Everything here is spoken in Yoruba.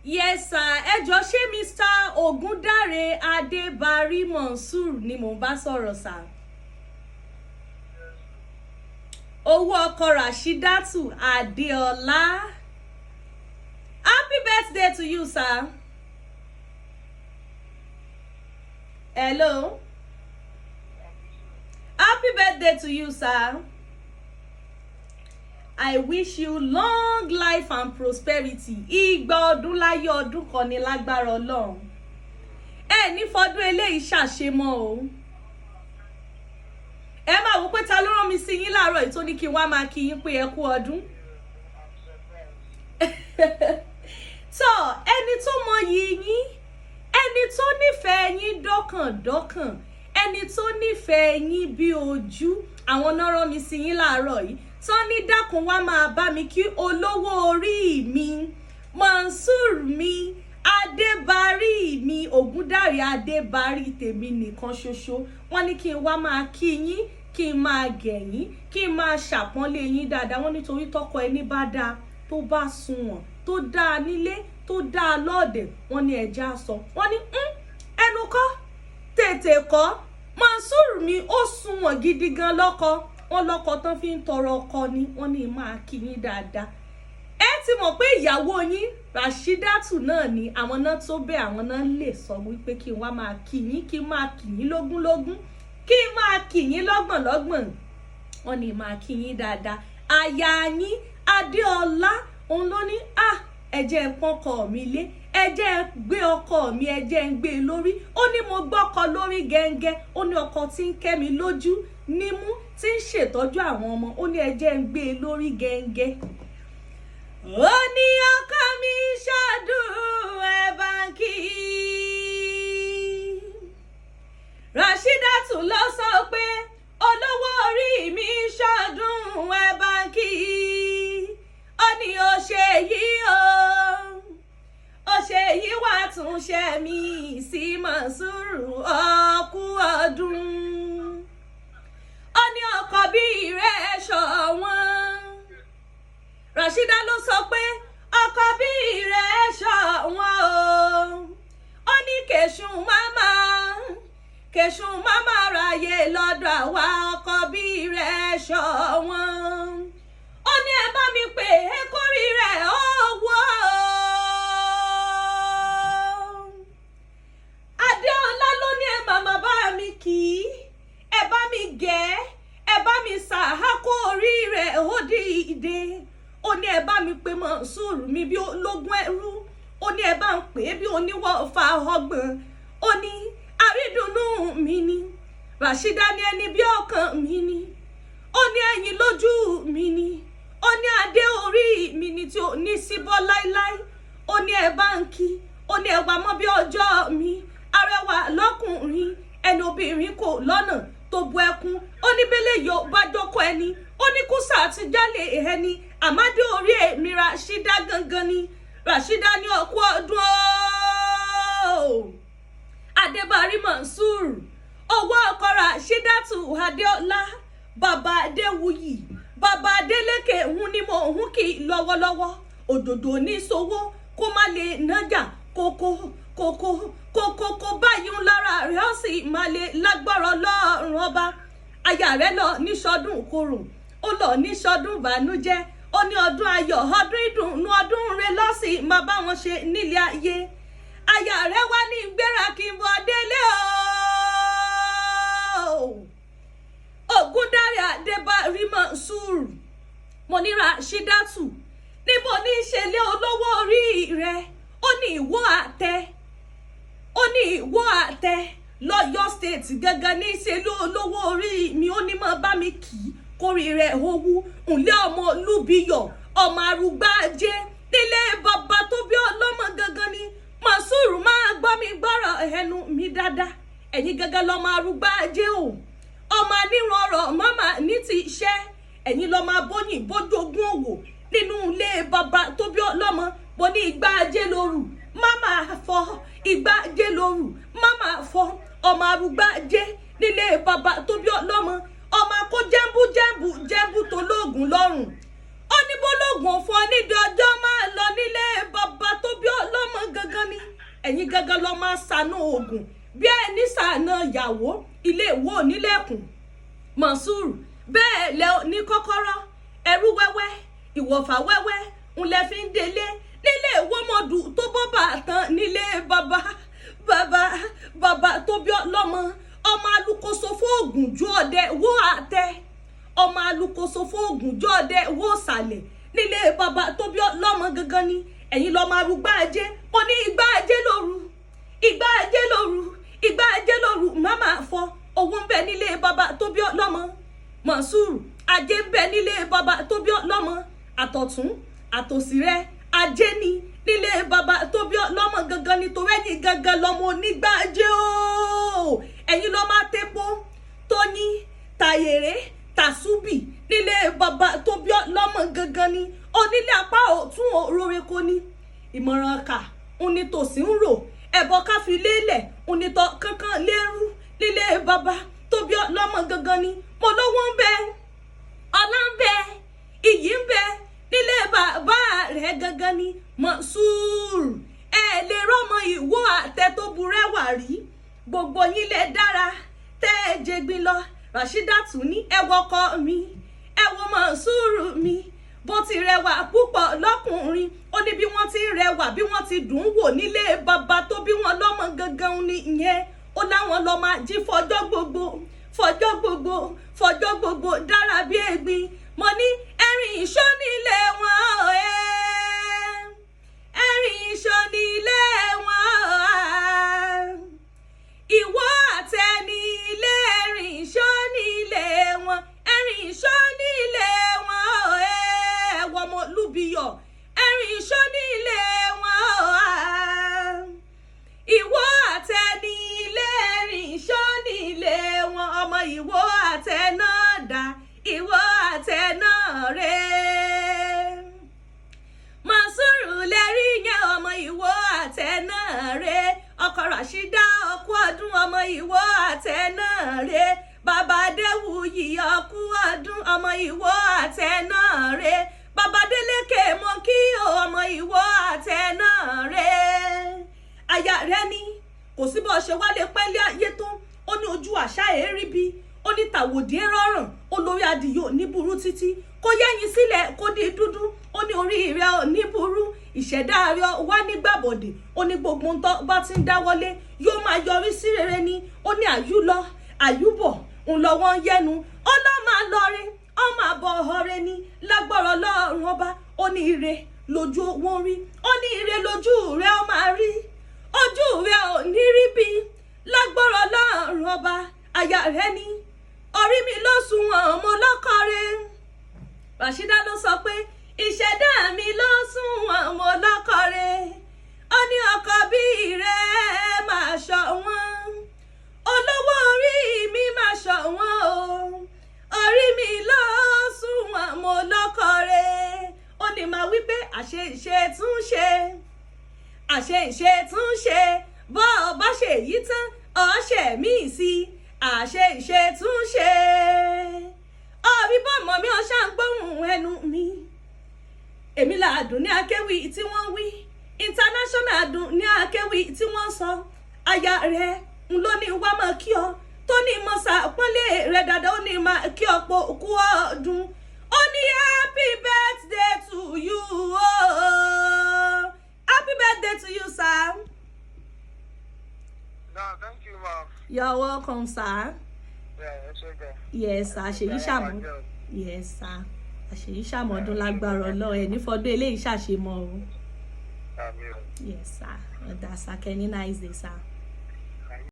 Yes sir, ẹ jọ ṣé Mr. Ogundare Adébárí Monsur ni mò ń bá sọ̀rọ̀ sir? Owó ọkọ Rashidatu Adeola. Happy birthday to you, sir. Hello. Happy birthday to you, sir. I wish you long life and prosperity. Igba ọdún láyé ọdún kan ní lágbára Ọlọ́run. Ẹ ní fọdún eléyìí ṣàṣemọ́ o. Ẹ máa wò pé ta ló rán mi sí yín láàárọ̀ yìí tó ní kí n wá máa kí yín pé ẹ kú ọdún. Tọ́ ẹni tó mọyì yín, ẹni tó nífẹ̀ẹ́ yín dọ́kàndọ́kàn, ẹni tó nífẹ̀ẹ́ yín bí ojú, àwọn náà rán mi sí yín láàárọ̀ yìí. Tán ní dákun wá máa bá mi kí olówó orí mi, Monsur mi, Adébárí mi, Ògúndáre Adébárí tèmi nìkan ṣoṣo. Wọ́n ní kí n wá máa kí yín, kí n máa gẹ̀ yín, kí n máa ṣàpọ́nlé yín dáadáa. Wọ́n nítorí tọkọ ẹni bá dáa, tó bá sunwọ̀n, tó dáa nílé, tó dáa lọ́ọ̀dẹ̀, wọ́n ní ẹja sọ. Wọ́n ní ẹnu kọ́, tètè kọ́, Monsur mi ó sunwọ̀n gidi gan lọ́kọ. Wọ́n lọ́kọ tán fi ń tọrọ ọkọ ni. Wọ́n ní máa kí yín dáadáa. Ẹ ti mọ̀ pé ìyàwó yín Rashidatu náà ni àwọn náà tó bẹ́ẹ̀, àwọn náà lè sọ wípé kí n wá máa kí yín, kí n máa kí yín lógúnlógún, kí n máa kí yín lọ́gbọ̀nlọ́gbọ̀n. Wọ́n ní máa kí yín dáadáa. Aya yín Adéọlá òun ló ní ẹ jẹ́ n pọ́nkọ mi lé, ẹ jẹ́ n gbé ọkọ mi, ẹ jẹ́ n gbé e lórí. Ó ní mo gbọ́kọ lórí gẹ́ngẹ́. Ó ní ọkọ tí ń kẹ́ mi lójú nímú, tí ń ṣètọ́jú àwọn ọmọ. Ó ní ẹ jẹ́ n gbé e lórí gẹ́ngẹ́. Ó ní ọkọ mi ṣọdún ẹ bá ń kí. Rashidatu ló sọ pé olówó orí mi ṣọdún ẹ bá ń kí. Ó ní ó ṣe yìí o, ó ṣe yìí wá tún ṣe mí sí Monsuru ọkú ọdún. Ó ní ọkọ bí rẹ̀ ṣọ̀wọ́n. Rashida ló sọ pé ọkọ bí rẹ̀ ṣọ̀wọ́n o. Ó ní kẹ̀sùn máma, kẹ̀sùn máma ráyè lọ́dọ̀ àwa, ọkọ bí rẹ̀ ṣọ̀wọ́n. Ó ní ẹ bá mi pè é kórìí rẹ̀ ó wọ́ o. Adéọlá ló ní ẹ màmá bá mi kì í, ẹ bá mi gẹ̀ ẹ́, ẹ bá mi sàhákó orí rẹ̀ ó dìde. Ó ní ẹ bá mi pè Monsur mi bí ológun ẹrú. Ó ní ẹ bá ń pè é bí oníwọ̀fà ọgbọ̀n. Ó ní àrídùnnú mi ni Rashida ní ẹni bí ọkàn mi ni. Ó ní ẹ̀yìn lójú mi ni. Ó ní adé orí mi ni tí ò ní síbọ́ láíláí. Ó ní ẹ bá ń kí. Ó ní ẹ wà mọ́ bí ọjọ́ mi. Arẹwà lọ́kùnrin, ẹni obìnrin kò lọ́nà tó bu ẹkún. Ó ní bẹ́lẹ̀ yóò bá jọkọ ẹni. Ó ní kúsà àti jálè ẹni. Àmádé orí èmi Rashida gangan ni. Rashida ní ọkú ọdún ooo. Adébárí Monsur, owó ọkọ Rashidatu Adéọlá, bàbá Adéwuyì, bàbá Adélékè ń ní mò ń kí lọ́wọ́lọ́wọ́. Òdòdó ní sowó kó má lè nájà kókó kókó kókó báyìí ń lára rẹ̀ ó sì má lè lágbára Ọlọ́run ọba. Aya rẹ̀ lọ níṣọdún korò, ó lọ níṣọdún bànújẹ́. Ó ní ọdún ayọ̀, ọdún ìdùnnú, ọdún rẹ̀ lọ́sì máa bá wọn ṣe nílé ayé. Aya rẹ̀ wá ní gbéra kí n bọ̀ délé o. Ògúndáre Adébárí Monsur, mo ní Rashidatu níbo ní í ṣe lé olówó orí rẹ̀. Ó ní ìwọ àtẹ, ó ní ìwọ àtẹ lọ́yọ̀ state gangan ní í ṣe lé olówó orí mi. Ó ní máa bá mi kì í kórè rẹ̀ owó ńlẹ́ ọmọ olúbiyọ̀ ọmọ arúgbájé nílé bàbá tó bí ọlọ́mọ gangan ni. Monsur máa gbọ́ mi gbọ́rọ̀ ẹnu mi dáadáa. Ẹ̀yin gangan lọ́mọ arúgbájé o, ọmọ aníran ọ̀rọ̀ mọ́mà ní ti iṣẹ́. Ẹ̀yin lọ́mọ abóyìn bójú ogún òwò nínú ilé bàbá tó bí ọlọ́mọ. Mo ní igbá ajé lóru máma fọ, igbá ajé lóru máma fọ, ọmọ arúgbájé nílé bàbá tó bí ọlọ́mọ, ọmọ akó jẹ́ńbú jẹ́ńbú jẹ́ńbú tó lóògùn lọ́rùn. Ó ní bólógùn fún ọ nídìí ọjọ́ máa lọ nílé bàbá tó bí ọlọ́mọ. gangan ni. Ẹ̀yin gangan lọ́ máa ṣàánú oògùn bí ẹni ṣàánú ìyàwó ilé ìwò onílẹ̀kùn. Mọ̀súrù bẹ́ẹ̀ lẹ ní kọ́kọ́rọ́ ẹrú wẹ́wẹ́, ìwọ̀fà wẹ́wẹ́ ń lẹ fi ń délé nílé ìwọ́mọdù tó bọ́ bàtàn nílé bàbá bàbá bàbá tó bí ọlọ́mọ. Ọmọ alukoso fóògùn ju ọdẹ wó àtẹ, ọmọ alukoso fóògùn ju ọdẹ wó sàlẹ̀ nílé bàbá tó bí ọlọ́mọ gangan ni. Ẹ̀yin lọ́mọ arúgbá ajé. Mo ní igbá ajé lóru, igbá ajé lóru, igbá ajé lóru, má máa fọ owó ń bẹ nílé bàbá tó bí ọlọ́mọ. Mọ̀súrù, ajé ń bẹ nílé bàbá tó bí ọlọ́mọ. Àtọ̀tún àtòsí rẹ, ajé ni nílé bàbá tó bí ọlọ́mọ gangan ni, torí ẹ̀yin gangan lọ́mọ onígbàjẹ́ o. Ẹ̀yin lọ́ máa tẹ́pọ́ tóyín tàyèrè tàṣúbì nílé bàbá tó bí ọlọ́mọ gangan ni. Onílé apá ọ̀tún òróró kò ní ìmọ̀ràn kà ń ní tòsí ń rò ẹ̀bọ ká fi lélẹ̀ ń ní tọ́ kankan lérú nílé bàbá tó bí ọlọ́mọ gangan ni. Mo lówó ń bẹ, ọlá ń bẹ, iyì ń bẹ nílé bàbá rẹ̀ gangan ni. Mọ̀súrù, ẹ lè rọ́mọ ìwọ àtẹ tó burẹ́wà rí. Gbogbo yín lè dára tẹ́ ẹ jẹgbin lọ. Ràṣídàtù ní ẹ wọkọ mi, ẹ wo Mọ̀súrù mi bó ti rẹwà púpọ̀ lọ́kùnrin. Ó ní bí wọ́n ti rẹwà, bí wọ́n ti dùn ún wò nílé bàbá tó bí wọn lọ́mọ gangan ni ìyẹn. Ó láwọn lọ máa jí fọjọ́ gbogbo, fọjọ́ gbogbo, fọjọ́ gbogbo dára bí egbin. Mo ní ẹ̀rìn ìṣó nílé wọn, ẹ̀rìn ìṣó nílé wọn. Ìwọ àtẹni ilé, ẹ̀rìn ìṣó nílé wọn, ẹ̀rìn ìṣó nílé wọn. Ẹ̀wọ̀n ọmọ lùbíyọ̀, ẹ̀rìn ìṣó nílé wọn. Ìwọ àtẹni ilé, ẹ̀rìn ìṣó nílé wọn. Ọmọ ìwọ àtẹ náà dá, ìwọ àtẹ náà rè. Mọ̀súrù lẹ́rí yẹn, ọmọ ìwọ àtẹ náà rè. Ọkọ Ràṣídà, ọkọ ọdún, ọmọ ìwọ àtẹ náà rè. Bàbá Adéwuyì, ọkú ọdún, ọmọ ìwọ àtẹ náà rè. Bàbá Délékè, mọ kí o, ọmọ ìwọ àtẹ náà rè. Aya rẹ ni kò sí bó ṣe wálé pẹ́lẹ́ ayé tó. Ó ní ojú àṣà èérí bí ó ní tàwòdì rọrùn. Olórí adìyẹ ò ní burú títí kó yẹ́yin sílẹ̀ kó di dúdú. Ó ní orí rẹ̀ ò ní burú, ìṣẹ̀dá rẹ̀ wá nígbàbọ̀dè. Ó ní gbogbo ń tọ́ bá ti ń dáwọ́lé yóò máa yọrí sí rere ni. Ó ní àyú lọ àyúbọ̀ ń lọ wọ́n yẹnu. Ó lọ́ máa lọre, ó máa bọ̀ ọ̀rẹ́ ni lágbọ́rọ̀ lọ́rùn ọba. Ó ní ire lójú wọn rí, ó ní ire lójú rẹ̀ ó máa rí, ojú rẹ̀ ò ní rí bí lágbọ́rọ̀ lọ́rùn ọba. Aya rẹ̀ ni orí mi ló sunwọ̀n, mo lọ́kọ rẹ̀. Ràṣídà ló sọ pé ìṣẹ̀dá mi ló sunwọ̀n, mo lọ́kọ rẹ̀. Ó ní ọkọ bí rẹ̀ máa ṣọ̀wọ́n, olówó orí mi máa ṣọ̀wọ́n o. Orí mi ló sunwọ̀n, mo lọ́kọ rẹ̀. Ó ní máa wí pé àṣe ìṣe tún ṣe, àṣe ìṣe tún ṣe. Bọ́ ọ bá ṣe èyí tán, ọ̀ṣẹ̀ míì sí àṣe ìṣe tún ṣe. Ọ̀rí bọ́mọ mi ọ̀ṣà ń gbóhùn ẹnu mi. Èmi là dùn ní akéwì tí wọ́n wí, international dùn ní akéwì tí wọ́n sọ. Aya rẹ̀ ń ló ní wá máa kí ọ, tó ní mọ sàpọ́nlé rẹ̀ dáadáa. Ó ní máa kí ọ pọ̀ kú ọdún. Ó ní happy birthday to you oh. Happy birthday to you, sir. No, thank you, ma'am. You're welcome, sir. Yeah, it's okay. Yes, sir. Àṣèyí ṣàmọ́. Yes, sir. Àṣèyí ṣàmọ́dún lágbára Ọlọ́run. Ẹ̀ ní fọdún eléyìí ṣàṣemọ́ o. Àmín. Yes, sir. Ọ̀dà sir, kẹ́ni nice day, sir.